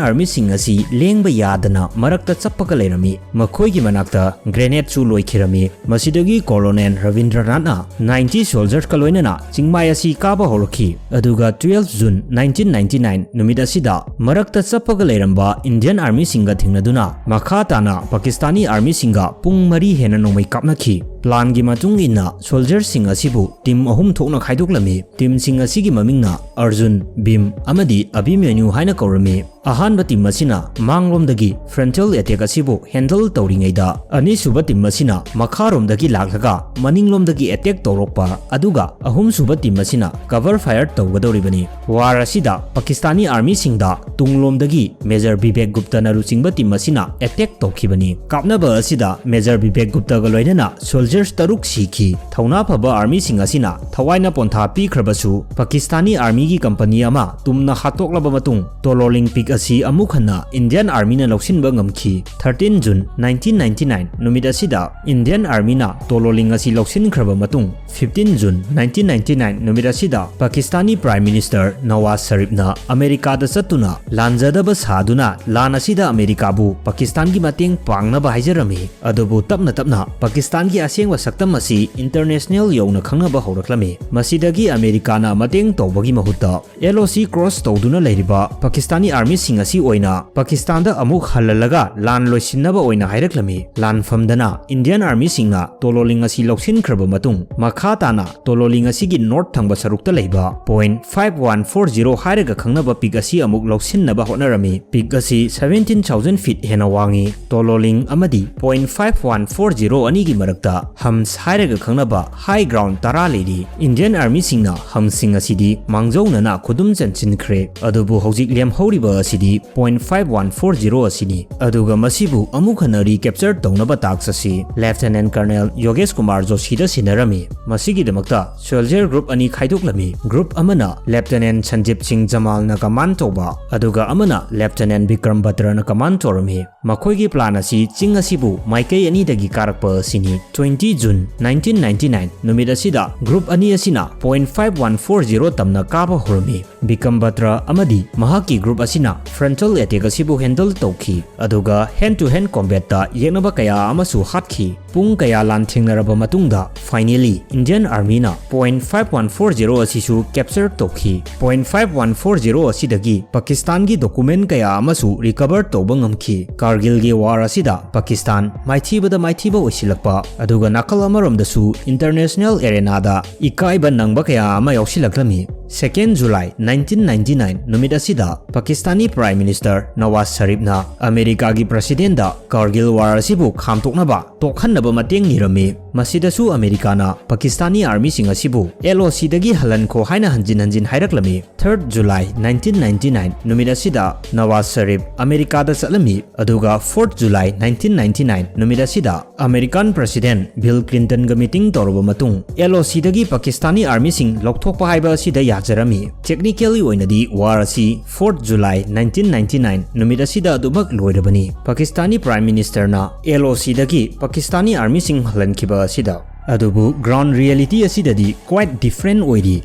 Armyꯁꯤꯡ ꯑꯁꯤ ꯂꯦꯡꯕ ꯌꯥꯗꯅ ꯃꯔꯛꯇ ꯆꯞꯄꯒ ꯂꯩꯔꯝꯃꯤ꯫ ꯃꯈꯣꯏꯒꯤ ꯃꯅꯥꯛꯇ grenade ꯁꯨ ꯂꯣꯏꯈꯤꯔꯝꯃꯤ꯫ ꯃꯁꯤꯗꯒꯤ Colonel ꯔꯕꯤꯟꯗ꯭ꯔꯅꯥꯊꯅ ninety soldiers ꯀ ꯂꯣꯏꯅꯅ ꯆꯤꯡꯃꯥꯏ ꯑꯁꯤ ꯀꯥꯕ ꯍꯧꯔꯛꯈꯤ꯫ ꯑꯗꯨꯒ twelve June nineteen ninety nine ꯅꯨꯃꯤꯠ ꯑꯁꯤꯗ ꯃꯔꯛꯇ ꯆꯞꯄꯒ ꯂꯩꯔꯝꯕ Indian Armyꯁꯤꯡꯒ ꯊꯦꯡꯅꯗꯨꯅ ꯃꯈꯥ ꯇꯥꯅ ꯄꯥꯀꯤꯁꯇꯥꯅꯤ Armyꯁꯤꯡꯒ ꯄꯨꯡ ꯃꯔꯤ ꯍꯦꯟꯅ ꯅꯣꯡꯃꯩ ꯀꯥꯞꯅꯈꯤ꯫ Plan ꯒꯤ ꯃꯇꯨꯡ ꯏꯟꯅ soldier ꯁꯤꯡ ꯑꯁꯤꯕꯨ team ꯑꯍꯨꯝ ꯊꯣꯛꯅ ꯈꯥꯏꯗꯣꯛꯂꯝꯃꯤ꯫ Team ꯁꯤꯡ ꯑꯁꯤꯒꯤ ꯃꯃꯤꯡꯅ ꯑꯔꯖꯨꯟ, ꯚꯤꯝ ꯑꯃꯗꯤ ꯑꯚꯤꯃꯟꯌꯨ ꯍꯥꯏꯅ ꯀꯧꯔꯝꯃꯤ꯫ ꯑꯍꯥꯟꯕ team ꯑꯁꯤꯅ ꯃꯥꯡꯂꯣꯝꯗꯒꯤ frontal attack ꯑꯁꯤꯕꯨ handle ꯇꯧꯔꯤꯉꯩꯗ, ꯑꯅꯤꯁꯨꯕ team ꯑꯁꯤꯅ ꯃꯈꯥꯔꯣꯝꯗꯒꯤ ꯂꯥꯛꯂꯒ ꯃꯅꯤꯡꯂꯣꯝꯗꯒꯤ attack ꯇꯧꯔꯛꯄ, ꯑꯗꯨꯒ ꯑꯍꯨꯝꯁꯨꯕ team ꯑꯁꯤꯅ cover fire ꯇꯧꯒꯗꯧꯔꯤꯕꯅꯤ꯫ War ꯑꯁꯤꯗ ꯄꯥꯀꯤꯁꯇꯥꯅꯤ Army ꯁꯤꯡꯗ ꯇꯨꯡꯂꯣꯝꯗꯒꯤ Major ꯕꯤꯕꯦꯛ ꯒꯨꯞꯇꯅ ꯂꯨꯆꯤꯡꯕ team ꯑꯁꯤꯅ attack ꯇꯧꯈꯤꯕꯅꯤ꯫ ꯀꯥꯞꯅꯕ ꯑꯁꯤꯗ Major ꯕꯤꯕꯦꯛ ꯒꯨꯞꯇꯒ ꯂꯣꯏꯅꯅ soldier ꯁꯣꯜꯖꯔꯁ ꯇꯔꯨꯛ ꯁꯤꯈꯤ꯫ ꯊꯧꯅꯥ ꯐꯕ ꯑꯥꯔꯃꯤꯁꯤꯡ ꯑꯁꯤꯅ ꯊꯋꯥꯏꯅ ꯄꯣꯟꯊꯥ ꯄꯤꯈ꯭ꯔꯕꯁꯨ, ꯄꯥꯀꯤꯁꯇꯥꯅꯤ ꯑꯥꯔꯃꯤꯒꯤ ꯀꯝꯄꯅꯤ ꯑꯃ ꯇꯨꯝꯅ ꯍꯥꯠꯇꯣꯛꯂꯕ ꯃꯇꯨꯡ, ꯇꯣꯂꯣꯂꯤꯡ ꯄꯤꯛ ꯑꯁꯤ ꯑꯃꯨꯛ ꯍꯟꯅ ꯏꯟꯗꯤꯌꯟ ꯑꯥꯔꯃꯤꯅ ꯂꯧꯁꯤꯟꯕ ꯉꯝꯈꯤ꯫ Thirteen June nineteen ninety nine ꯅꯨꯃꯤꯠ ꯑꯁꯤꯗ ꯏꯟꯗꯤꯌꯟ ꯑꯥꯔꯃꯤꯅ ꯇꯣꯂꯣꯂꯤꯡ ꯑꯁꯤ ꯂꯧꯁꯤꯟꯈ꯭ꯔꯕ ꯃꯇꯨꯡ, Fifteen June nineteen ninety nine ꯅꯨꯃꯤꯠ ꯑꯁꯤꯗ ꯄꯥꯀꯤꯁꯇꯥꯅꯤ ꯄ꯭ꯔꯥꯏꯝ ꯃꯤꯅꯤꯁꯇꯔ ꯅꯋꯥꯖ ꯁꯔꯤꯐꯅ ꯑꯃꯦꯔꯤꯀꯥꯗ ꯆꯠꯇꯨꯅ ꯂꯥꯟꯖꯗꯕ ꯁꯥꯗꯨꯅ ꯂꯥꯟ ꯑꯁꯤꯗ ꯑꯃꯦꯔꯤꯀꯥꯕꯨ ꯄꯥꯀꯤꯁꯇꯥꯟꯒꯤ ꯃꯇꯦꯡ ꯄꯥꯡꯅꯕ ꯍꯥꯏꯖꯔꯝꯃꯤ꯫ ꯑꯗꯨꯕꯨ ꯇꯞꯅ ꯇꯞꯅ ꯄꯥꯀꯤꯁꯇꯥꯟꯒꯤ ꯑꯁꯦꯡꯕ ꯁꯛꯇꯝ ꯑꯁꯤ ꯏꯟꯇꯔꯅꯦꯁꯅꯦꯜ ꯌꯧꯅ ꯈꯪꯅꯕ ꯍꯧꯔꯛꯂꯝꯃꯤ꯫ ꯃꯁꯤꯗꯒꯤ ꯑꯃꯦꯔꯤꯀꯥꯅ ꯃꯇꯦꯡ ꯇꯧꯕꯒꯤ ꯃꯍꯨꯠꯇ L O C cross ꯇꯧꯗꯨꯅ ꯂꯩꯔꯤꯕ ꯄꯥꯀꯤꯁꯇꯥꯅꯤ ꯑꯥꯔꯃꯤꯁꯤꯡ ꯑꯁꯤ ꯑꯣꯏꯅ ꯄꯥꯀꯤꯁꯇꯥꯟꯗ ꯑꯃꯨꯛ ꯍꯜꯍꯜꯂꯒ ꯂꯥꯟ ꯂꯣꯏꯁꯤꯟꯅꯕ ꯑꯣꯏꯅ ꯍꯥꯏꯔꯛꯂꯝꯃꯤ꯫ ꯂꯥꯟꯐꯝꯗꯅ ꯏꯟꯗꯤꯌꯟ ꯑꯥꯔꯃꯤꯁꯤꯡꯅ ꯇꯣꯂꯣꯂꯤꯡ ꯑꯁꯤ ꯂꯧꯁꯤꯟꯈ꯭ꯔꯕ ꯃꯇꯨꯡ, ꯃꯈꯥ ꯇꯥꯅ ꯇꯣꯂꯣꯂꯤꯡ ꯑꯁꯤꯒꯤ ꯅꯣꯔꯠ ꯊꯪꯕ ꯁꯔꯨꯛꯇ ꯂꯩꯕ Point five one four zero ꯍꯥꯏꯔꯒ ꯈꯪꯅꯕ ꯄꯤꯛ ꯑꯁꯤ ꯑꯃꯨꯛ ꯂꯧꯁꯤꯟꯅꯕ ꯍꯣꯠꯅꯔꯝꯃꯤ꯫ ꯄꯤꯛ ꯑꯁꯤ seventeen thousand feet ꯍꯦꯟꯅ ꯋꯥꯡꯉꯤ꯫ ꯇꯣꯂꯣꯂꯤꯡ ꯑꯃꯗꯤ Point five one four zero ꯑꯅꯤꯒꯤ ꯃꯔꯛꯇ ꯍꯝꯁ ꯍꯥꯏꯔꯒ ꯈꯪꯅꯕ ꯍꯥꯏ ꯒ꯭ꯔꯥꯎꯟ ꯇꯔꯥ ꯂꯩꯔꯤ꯫ ꯏꯟꯗꯤꯌꯟ ꯑꯥꯔꯃꯤꯁꯤꯡꯅ ꯍꯝꯁꯁꯤꯡ ꯑꯁꯤꯗꯤ ꯃꯥꯡꯖꯧꯅꯅ ꯈꯨꯗꯨꯝ ꯆꯟꯁꯤꯟꯈ꯭ꯔꯦ, ꯑꯗꯨꯕꯨ ꯍꯧꯖꯤꯛ ꯂꯦꯝꯍꯧꯔꯤꯕ ꯑꯁꯤꯗꯤ Point five one four zero ꯑꯁꯤꯅꯤ꯫ ꯑꯗꯨꯒ ꯃꯁꯤꯕꯨ ꯑꯃꯨꯛ ꯍꯟꯅ ꯔꯤꯀꯦꯞꯆꯔ ꯇꯧꯅꯕ ꯇꯥꯛꯁ ꯑꯁꯤ ꯂꯦꯐꯇꯦꯅꯦꯟ ꯀꯔꯅꯦꯜ ꯌꯣꯒꯦꯁ ꯀꯨꯃꯥꯔ ꯖꯣꯁꯤꯗ ꯁꯤꯟꯅꯔꯝꯃꯤ꯫ ꯃꯁꯤꯒꯤꯗꯃꯛꯇ ꯁꯣꯜꯖꯔ ꯒ꯭ꯔꯨꯞ ꯑꯅꯤ ꯈꯥꯏꯗꯣꯛꯂꯝꯃꯤ꯫ ꯒ꯭ꯔꯨꯞ ꯑꯃꯅ ꯂꯦꯐꯇꯦꯅꯦꯟ ꯁꯟꯖꯤꯞ ꯁꯤꯡ ꯖꯃꯥꯜꯅ ꯀꯃꯥꯟ ꯇꯧꯕ, ꯑꯗꯨꯒ ꯑꯃꯅ ꯂꯦꯐꯇꯦꯅꯦꯟ ꯕꯤꯀ꯭ꯔꯝ ꯕꯇ꯭ꯔꯅ ꯀꯃꯥꯟ ꯇꯧꯔꯝꯃꯤ꯫ ꯃꯈꯣꯏꯒꯤ ꯄ꯭ꯂꯥꯟ ꯑꯁꯤ ꯆꯤꯡ ꯑꯁꯤꯕꯨ ꯃꯥꯏꯀꯩ ꯑꯅꯤꯗꯒꯤ ꯀꯥꯔꯛꯄ ꯑꯁꯤꯅꯤ꯫ Twenty June nineteen ninety nine ꯅꯨꯃꯤꯠ ꯑꯁꯤꯗ ꯒ꯭ꯔꯨꯞ ꯑꯅꯤ ꯑꯁꯤꯅ Point five one four zero ꯇꯝꯅ ꯀꯥꯕ ꯍꯧꯔꯝꯃꯤ꯫ ꯕꯤꯀꯝ ꯕꯇ꯭ꯔ ꯑꯃꯗꯤ ꯃꯍꯥꯛꯀꯤ ꯒ꯭ꯔꯨꯞ ꯑꯁꯤꯅ ꯐ꯭ꯔꯟꯇꯜ ꯑꯦꯇꯦꯛ ꯑꯁꯤꯕꯨ ꯍꯦꯟꯗꯜ ꯇꯧꯈꯤ, ꯑꯗꯨꯒ ꯍꯦꯟ ꯇꯨ ꯍꯦꯟ ꯀꯣꯝꯕꯦꯠꯇ ꯌꯦꯛꯅꯕ ꯀꯌꯥ ꯑꯃꯁꯨ ꯍꯥꯠꯈꯤ꯫ ꯄꯨꯡ ꯀꯌꯥ ꯂꯥꯟꯊꯦꯡꯅꯔꯕ ꯃꯇꯨꯡꯗ, finally, ꯏꯟꯗꯤꯌꯟ ꯑꯥꯔꯃꯤꯅ Point five one four zero ꯑꯁꯤꯁꯨ ꯀꯦꯞꯆꯔ ꯇꯧꯈꯤ꯫ Point five one four zero ꯑꯁꯤꯗꯒꯤ ꯄꯥꯀꯤꯁꯇꯥꯟꯒꯤ ꯗꯣꯀꯨꯃꯦꯟ ꯀꯌꯥ ꯑꯃꯁꯨ ꯔꯤꯀꯚꯔ ꯇꯧꯕ ꯉꯝꯈꯤ꯫ ꯀꯥꯔꯒꯤꯜꯒꯤ ꯋꯥꯔ ꯑꯁꯤꯗ ꯄꯥꯀꯤꯁꯇꯥꯟ ꯃꯥꯏꯊꯤꯕꯗ ꯃꯥꯏꯊꯤꯕ ꯑꯣꯏꯁꯤꯜꯂꯛꯄ, ꯑꯗꯨꯒ ꯅꯥꯀꯜ ꯑꯃꯔꯣꯝꯗꯁꯨ ꯏꯟꯇꯔꯅꯦꯁꯅꯦꯜ ꯑꯦꯔꯦꯅꯥꯗ ꯏꯀꯥꯏꯕ ꯅꯪꯕ ꯀꯌꯥ ꯑꯃ ꯌꯥꯎꯁꯤꯜꯂꯛꯂꯝꯃꯤ꯫ Second July nineteen ninety nine ꯅꯨꯃꯤꯠ ꯑꯁꯤꯗ ꯄꯥꯀꯤꯁꯇꯥꯅꯤ ꯄ꯭ꯔꯥꯏꯝ ꯃꯤꯅꯤꯁꯇꯔ ꯅꯋꯥꯖ ꯁꯔꯤꯐꯅ ꯑꯃꯦꯔꯤꯀꯥꯒꯤ ꯄ꯭ꯔꯁꯤꯗꯦꯟꯗ ꯀꯥꯔꯒꯤꯜ ꯋꯥꯔ ꯑꯁꯤꯕꯨ ꯈꯥꯝꯇꯣꯛꯅꯕ ꯇꯣꯛꯍꯟꯅꯕ ꯃꯇꯦꯡ ꯅꯤꯔꯝꯃꯤ꯫ ꯃꯁꯤꯗꯁꯨ ꯑꯃꯦꯔꯤꯀꯥꯅ ꯄꯥꯀꯤꯁꯇꯥꯅꯤ ꯑꯥꯔꯃꯤꯁꯤꯡ ꯑꯁꯤꯕꯨ ꯑꯦꯜ ꯑꯣ ꯁꯤꯗꯒꯤ ꯍꯜꯍꯟꯈꯣ ꯍꯥꯏꯅ ꯍꯟꯖꯤꯟ ꯍꯟꯖꯤꯟ ꯍꯥꯏꯔꯛꯂꯝꯃꯤ꯫ Third July nineteen ninety nine ꯅꯨꯃꯤꯠ ꯑꯁꯤꯗ ꯅꯋꯥꯖ ꯁꯔꯤꯐ ꯑꯃꯦꯔꯤꯀꯥꯗ ꯆꯠꯂꯝꯃꯤ, ꯑꯗꯨꯒ Fourth July nineteen ninety nine ꯅꯨꯃꯤꯠ ꯑꯁꯤꯗ ꯑꯃꯦꯔꯤꯀꯥꯟ ꯄ꯭ꯔꯁꯤꯗꯦꯟ ꯕꯤꯜ ꯀ꯭ꯂꯤꯟꯇꯟꯒ ꯃꯤꯇꯤꯡ ꯇꯧꯔꯕ ꯃꯇꯨꯡ, ꯑꯦꯜ ꯑꯣ ꯁꯤꯗꯒꯤ ꯄꯥꯀꯤꯁꯇꯥꯅꯤ ꯑꯥꯔꯃꯤꯁꯤꯡ ꯂꯧꯊꯣꯛꯄ ꯍꯥꯏꯕ ꯑꯁꯤꯗ ꯌꯥꯖꯔꯝꯃꯤ꯫ Technically ꯑꯣꯏꯅꯗꯤ ꯋꯥꯔ ꯑꯁꯤ Fourth July nineteen ninety nine ꯅꯨꯃꯤꯠ ꯑꯁꯤꯗ ꯑꯗꯨꯃꯛ ꯂꯣꯏꯔꯕꯅꯤ꯫ ꯄꯥꯀꯤꯁꯇꯥꯅꯤ ꯄ꯭ꯔꯥꯏꯝ ꯃꯤꯅꯤꯁꯇꯔꯅ ꯑꯦꯜ ꯑꯣ ꯁꯤꯗꯒꯤ ꯄꯥꯀꯤꯁꯇꯥꯅꯤ ꯑꯥꯔꯃꯤꯁꯤꯡ ꯍꯜꯍꯟꯈꯤꯕ ꯑꯁꯤꯗ꯫ ꯑꯗꯨꯕꯨ ground reality ꯑꯁꯤꯗꯗꯤ quite different ꯑꯣꯏꯔꯤ꯫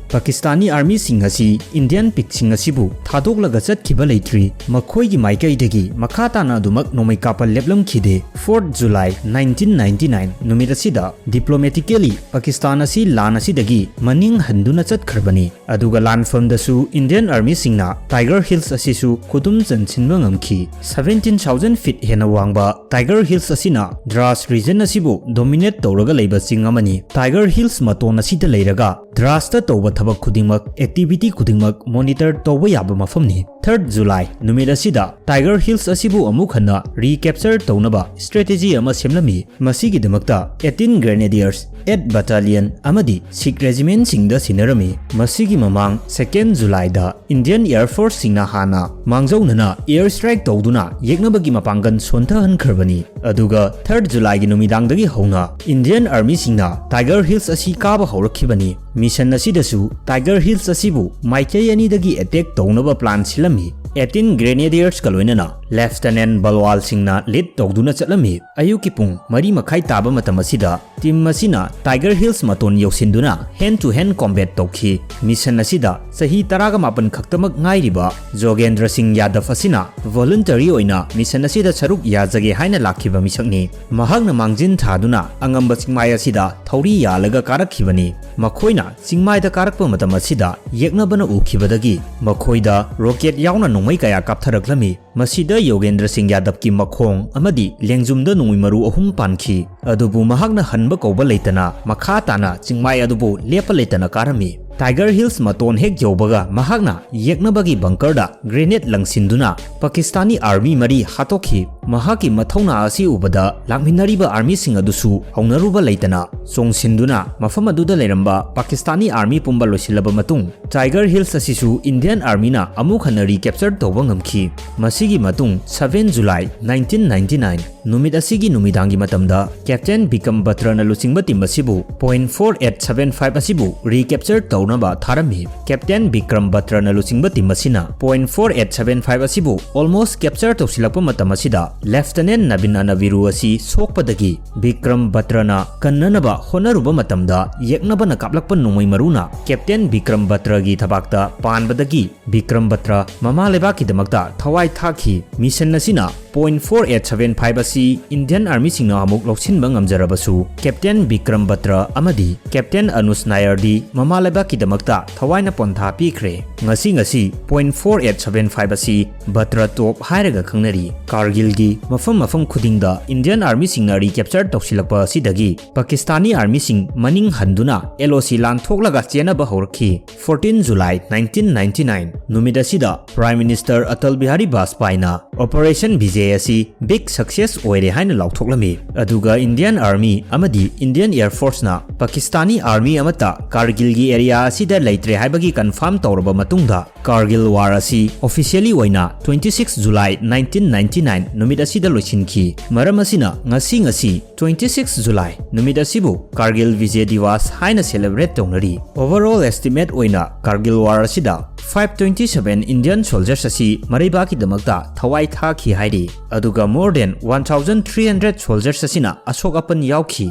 ꯄꯥꯀꯤꯁꯇꯥꯅꯤ ꯑꯥꯔꯃꯤꯁꯤꯡ ꯑꯁꯤ ꯏꯟꯗꯤꯌꯟ ꯄꯤꯛꯁꯤꯡ ꯑꯁꯤꯕꯨ ꯊꯥꯗꯣꯛꯂꯒ ꯆꯠꯈꯤꯕ ꯂꯩꯇ꯭ꯔꯤ꯫ ꯃꯈꯣꯏꯒꯤ ꯃꯥꯏꯀꯩꯗꯒꯤ ꯃꯈꯥ ꯇꯥꯅ ꯑꯗꯨꯃꯛ ꯅꯣꯡꯃꯩ ꯀꯥꯞꯄ ꯂꯦꯞꯂꯝꯈꯤꯗꯦ꯫ Fourth July nineteen ninety nine ꯅꯨꯃꯤꯠ ꯑꯁꯤꯗ diplomatically ꯄꯥꯀꯤꯁꯇꯥꯟ ꯑꯁꯤ ꯂꯥꯟ ꯑꯁꯤꯗꯒꯤ ꯃꯅꯤꯡ ꯍꯟꯗꯨꯅ ꯆꯠꯈ꯭ꯔꯕꯅꯤ꯫ ꯑꯗꯨꯒ ꯂꯥꯟꯐꯝꯗꯁꯨ ꯏꯟꯗꯤꯌꯟ ꯑꯥꯔꯃꯤꯁꯤꯡꯅ ꯇꯥꯏꯒꯔ ꯍꯤꯜꯁ ꯑꯁꯤꯁꯨ ꯈꯨꯗꯨꯝ ꯆꯟꯁꯤꯟꯕ ꯉꯝꯈꯤ꯫ Seventeen thousand feet ꯍꯦꯟꯅ ꯋꯥꯡꯕ ꯇꯥꯏꯒꯔ ꯍꯤꯜꯁ ꯑꯁꯤꯅ ꯗ꯭ꯔꯥꯁ ꯔꯤꯖꯟ ꯑꯁꯤꯕꯨ ꯗꯣꯃꯤꯅꯦꯠ ꯇꯧꯔꯒ ꯂꯩꯕ ꯆꯤꯡ ꯑꯃꯅꯤ꯫ ꯇꯥꯏꯒꯔ ꯍꯤꯜꯁ ꯃꯇꯣꯟ ꯑꯁꯤꯗ ꯂꯩꯔꯒ ꯗ꯭ꯔꯥꯁꯇ ꯇꯧꯕ ꯊꯕꯛ ꯈꯨꯗꯤꯡꯃꯛ, ꯑꯦꯛꯇꯤꯚꯤꯇꯤ ꯈꯨꯗꯤꯡꯃꯛ ꯃꯣꯅꯤꯇꯔ ꯇꯧꯕ ꯌꯥꯕ ꯃꯐꯝꯅꯤ꯫ Third July ꯅꯨꯃꯤꯠ ꯑꯁꯤꯗ ꯇꯥꯏꯒꯔ ꯍꯤꯜꯁ ꯑꯁꯤꯕꯨ ꯑꯃꯨꯛ ꯍꯟꯅ ꯔꯤꯀꯦꯞꯆꯔ ꯇꯧꯅꯕ ꯁ꯭ꯇ꯭ꯔꯦꯇꯦꯖꯤ ꯑꯃ ꯁꯦꯝꯂꯝꯃꯤ꯫ ꯃꯁꯤꯒꯤꯗꯃꯛꯇ eighteen Grenadiers, eight Battalion ꯑꯃꯗꯤ ꯁꯤꯈ ꯔꯦꯖꯤꯃꯦꯟꯁꯤꯡꯗ ꯁꯤꯟꯅꯔꯝꯃꯤ꯫ ꯃꯁꯤꯒꯤ ꯃꯃꯥꯡ Second Julyꯗ ꯏꯟꯗꯤꯌꯟ ꯑꯦꯌꯔ ꯐꯣꯔꯁꯁꯤꯡꯅ ꯍꯥꯟꯅ ꯃꯥꯡꯖꯧꯅꯅ ꯑꯦꯌꯔ ꯁ꯭ꯇ꯭ꯔꯥꯏꯛ ꯇꯧꯗꯨꯅ ꯌꯦꯛꯅꯕꯒꯤ ꯃꯄꯥꯡꯒꯜ ꯁꯣꯟꯊꯍꯟꯈ꯭ꯔꯕꯅꯤ꯫ ꯑꯗꯨꯒ Third Julyꯒꯤ ꯅꯨꯃꯤꯗꯥꯡꯗꯒꯤ ꯍꯧꯅ ꯏꯟꯗꯤꯌꯟ ꯑꯥꯔꯃꯤꯁꯤꯡꯅ ꯇꯥꯏꯒꯔ ꯍꯤꯜꯁ ꯑꯁꯤ ꯀꯥꯕ ꯍꯧꯔꯛꯈꯤꯕꯅꯤ꯫ ꯃꯤꯁꯟ ꯑꯁꯤꯗꯁꯨ ꯇꯥꯏꯒꯔ ꯍꯤꯜꯁ ꯑꯁꯤꯕꯨ ꯃꯥꯏꯀꯩ ꯑꯅꯤꯗꯒꯤ ꯑꯦꯇꯦꯛ ꯇꯧꯅꯕ ꯄ꯭ꯂꯥꯟ ꯁꯤꯜꯂꯝꯃꯤ꯫ Eighteen Grenadiersꯀ ꯂꯣꯏꯅꯅ ꯂꯦꯐꯇꯅꯦꯟ ꯕꯜꯋꯥꯜ ꯁꯤꯡꯅ ꯂꯤꯗ ꯇꯧꯗꯨꯅ ꯆꯠꯂꯝꯃꯤ꯫ ꯑꯌꯨꯛꯀꯤ ꯄꯨꯡ ꯃꯔꯤ ꯃꯈꯥꯏ ꯇꯥꯕ ꯃꯇꯝ ꯑꯁꯤꯗ ꯇꯤꯝ ꯑꯁꯤꯅ ꯇꯥꯏꯒꯔ ꯍꯤꯜꯁ ꯃꯇꯣꯟ ꯌꯧꯁꯤꯟꯗꯨꯅ ꯍꯦꯟ ꯇꯨ ꯍꯦꯟ ꯀꯣꯝꯕꯦꯠ ꯇꯧꯈꯤ꯫ ꯃꯤꯁꯟ ꯑꯁꯤꯗ ꯆꯍꯤ ꯇꯔꯥꯒ ꯃꯥꯄꯟ ꯈꯛꯇꯃꯛ ꯉꯥꯏꯔꯤꯕ ꯖꯣꯒꯦꯟꯗ꯭ꯔ ꯁꯤꯡ ꯌꯥꯗꯕ ꯑꯁꯤꯅ ꯚꯣꯂꯨꯟꯇꯔꯤ ꯑꯣꯏꯅ ꯃꯤꯁꯟ ꯑꯁꯤꯗ ꯁꯔꯨꯛ ꯌꯥꯖꯒꯦ ꯍꯥꯏꯅ ꯂꯥꯛꯈꯤꯕ ꯃꯤꯁꯛꯅꯤ꯫ ꯃꯍꯥꯛꯅ ꯃꯥꯡꯖꯤꯟ ꯊꯥꯗꯨꯅ ꯑꯉꯝꯕ ꯆꯤꯡꯃꯥꯏ ꯑꯁꯤꯗ ꯊꯧꯔꯤ ꯌꯥꯜꯂꯒ ꯀꯥꯔꯛꯈꯤꯕꯅꯤ꯫ ꯃꯈꯣꯏꯅ ꯆꯤꯡꯃꯥꯏꯗ ꯀꯥꯔꯛꯄ ꯃꯇꯝ ꯑꯁꯤꯗ ꯌꯦꯛꯅꯕꯅ ꯎꯈꯤꯕꯗꯒꯤ ꯃꯈꯣꯏꯗ ꯔꯣꯀꯦꯠ ꯌꯥꯎꯅ ꯅꯣꯡꯃꯩ ꯀꯌꯥ ꯀꯥꯞꯊꯔꯛꯂꯝꯃꯤ꯫ ꯃꯁꯤꯗ ꯌꯣꯒꯦꯟꯗ꯭ꯔ ꯁꯤꯡ ꯌꯥꯗꯕꯀꯤ ꯃꯈꯣꯡ ꯑꯃꯗꯤ ꯂꯦꯡꯖꯨꯝꯗ ꯅꯣꯡꯃꯩ ꯃꯔꯨ ꯑꯍꯨꯝ ꯄꯥꯟꯈꯤ꯫ ꯑꯗꯨꯕꯨ ꯃꯍꯥꯛꯅ ꯍꯟꯕ ꯀꯧꯕ ꯂꯩꯇꯅ ꯃꯈꯥ ꯇꯥꯅ ꯆꯤꯡꯃꯥꯏ ꯑꯗꯨꯕꯨ ꯂꯦꯞꯄ ꯂꯩꯇꯅ ꯀꯥꯔꯝꯃꯤ꯫ Tiger Hills ꯃꯇꯣꯟ ꯍꯦꯛ ꯌꯧꯕꯒ ꯃꯍꯥꯛꯅ ꯌꯦꯛꯅꯕꯒꯤ bunker ꯗ grenade ꯂꯪꯁꯤꯟꯗꯨꯅ ꯄꯥꯀꯤꯁꯇꯥꯅꯤ army ꯃꯔꯤ ꯍꯥꯠꯇꯣꯛꯈꯤ꯫ ꯃꯍꯥꯛꯀꯤ ꯃꯊꯧꯅꯥ ꯑꯁꯤ ꯎꯕꯗ ꯂꯥꯛꯃꯤꯟꯅꯔꯤꯕ army ꯁꯤꯡ ꯑꯗꯨꯁꯨ ꯍꯧꯅꯔꯨꯕ ꯂꯩꯇꯅ ꯆꯣꯡꯁꯤꯟꯗꯨꯅ ꯃꯐꯝ ꯑꯗꯨꯗ ꯂꯩꯔꯝꯕ ꯄꯥꯀꯤꯁꯇꯥꯅꯤ army ꯄꯨꯝꯕ ꯂꯣꯏꯁꯤꯜꯂꯕ ꯃꯇꯨꯡ, Tiger Hills ꯑꯁꯤꯁꯨ Indian army ꯅ ꯑꯃꯨꯛ ꯍꯟꯅ recapture ꯇꯧꯕ ꯉꯝꯈꯤ꯫ ꯃꯁꯤꯒꯤ ꯃꯇꯨꯡ, seven July nineteen ninety nine ꯅꯨꯃꯤꯠ ꯑꯁꯤꯒꯤ ꯅꯨꯃꯤꯗꯥꯡꯒꯤ ꯃꯇꯝꯗ Captain ꯕꯤꯀ꯭ꯔꯝ ꯕꯇ꯭ꯔꯅ ꯂꯨꯆꯤꯡꯕ team ꯑꯁꯤꯕꯨ point four eight seven five ꯑꯁꯤꯕꯨ recapture ꯇꯧꯅꯕ ꯊꯥꯔꯝꯃꯤ꯫ Captain ꯕꯤꯀ꯭ꯔꯝ ꯕꯇ꯭ꯔꯅ ꯂꯨꯆꯤꯡꯕ team ꯑꯁꯤꯅ point four eight seven five ꯑꯁꯤꯕꯨ almost capture ꯇꯧꯁꯤꯜꯂꯛꯄ ꯃꯇꯝ ꯑꯁꯤꯗ, Lieutenant ꯅꯕꯤꯟ ꯑꯅꯕꯤꯔꯨ ꯑꯁꯤ ꯁꯣꯛꯄꯗꯒꯤ ꯕꯤꯀ꯭ꯔꯝ ꯕꯇ꯭ꯔꯅ ꯀꯟꯅꯅꯕ ꯍꯣꯠꯅꯔꯨꯕ ꯃꯇꯝꯗ, ꯌꯦꯛꯅꯕꯅ ꯀꯥꯞꯂꯛꯄ ꯅꯣꯡꯃꯩ ꯃꯔꯨꯅ Captain ꯕꯤꯀ꯭ꯔꯝ ꯕꯇ꯭ꯔꯒꯤ ꯊꯕꯥꯛꯇ ꯄꯥꯟꯕꯗꯒꯤ ꯕꯤꯀ꯭ꯔꯝ ꯕꯇ꯭ꯔ ꯃꯃꯥ ꯂꯩꯕꯥꯛꯀꯤꯗꯃꯛꯇ ꯊꯋꯥꯏ ꯊꯥꯈꯤ꯫ Mission ꯑꯁꯤꯅ point four eight seven five ꯑꯁꯤ Indian army ꯁꯤꯡꯅ ꯑꯃꯨꯛ ꯂꯧꯁꯤꯟꯕ ꯉꯝꯖꯔꯕꯁꯨ, Captain ꯕꯤꯀ꯭ꯔꯝ ꯕꯇ꯭ꯔ ꯑꯃꯗꯤ Captain ꯑꯅꯨꯖ ꯅꯥꯌꯔꯗꯤ ꯃꯃꯥ ꯂꯩꯕꯥꯛꯀꯤꯗꯃꯛꯇ ꯊꯋꯥꯏꯅ ꯄꯣꯟꯊꯥ ꯄꯤꯈ꯭ꯔꯦ꯫ ꯉꯁꯤ ꯉꯁꯤ point four eight seven five ꯑꯁꯤ ꯕꯇ꯭ꯔ ꯇꯣꯞ ꯍꯥꯏꯔꯒ ꯈꯪꯅꯔꯤ꯫ ꯀꯥꯔꯒꯤꯜꯒꯤ ꯃꯐꯝ ꯃꯐꯝ ꯈꯨꯗꯤꯡꯗ Indian army ꯁꯤꯡꯅ recapture ꯇꯧꯁꯤꯜꯂꯛꯄ ꯑꯁꯤꯗꯒꯤ ꯄꯥꯀꯤꯁꯇꯥꯅꯤ army ꯁꯤꯡ ꯃꯅꯤꯡ ꯍꯟꯗꯨꯅ L O C ꯂꯥꯟꯊꯣꯛꯂꯒ ꯆꯦꯟꯅꯕ ꯍꯧꯔꯛꯈꯤ꯫ Fourteen July nineteen ninety nine ꯅꯨꯃꯤꯠ ꯑꯁꯤꯗ Prime Minister Atal Bihari ꯕꯥꯖꯄꯥꯏꯅ Operation Bijay ꯑꯁꯤ big success ꯑꯣꯏꯔꯦ ꯍꯥꯏꯅ ꯂꯥꯎꯊꯣꯛꯂꯝꯃꯤ꯫ ꯑꯗꯨꯒ Indian army ꯑꯃꯗꯤ Indian Air Force ꯅ ꯄꯥꯀꯤꯁꯇꯥꯅꯤ army ꯑꯃꯠꯇ ꯀꯥꯔꯒꯤꯜꯒꯤ area ꯑꯁꯤꯗ ꯂꯩꯇ꯭ꯔꯦ ꯍꯥꯏꯕꯒꯤ confirm ꯇꯧꯔꯕ ꯃꯇꯨꯡꯗ, Kargil War ꯑꯁꯤ officially ꯑꯣꯏꯅ twenty six July nineteen ninety nine ꯅꯨꯃꯤꯠ ꯑꯁꯤꯗ ꯂꯣꯏꯁꯤꯟꯈꯤ꯫ ꯃꯔꯝ ꯑꯁꯤꯅ ꯉꯁꯤ ꯉꯁꯤ twenty six July ꯅꯨꯃꯤꯠ ꯑꯁꯤꯕꯨ Kargil Vijay Diwas ꯍꯥꯏꯅ celebrate ꯇꯧꯅꯔꯤ꯫ Overall estimate ꯑꯣꯏꯅ Kargil War ꯑꯁꯤꯗ five twenty seven Indian soldiers ꯑꯁꯤ ꯃꯔꯩꯕꯥꯛꯀꯤꯗꯃꯛꯇ ꯊꯋꯥꯏ ꯊꯥꯈꯤ ꯍꯥꯏꯔꯤ, ꯑꯗꯨꯒ more than one thousand three hundred soldiers ꯑꯁꯤꯅ ꯑꯁꯣꯛ ꯑꯄꯟ ꯌꯥꯎꯈꯤ꯫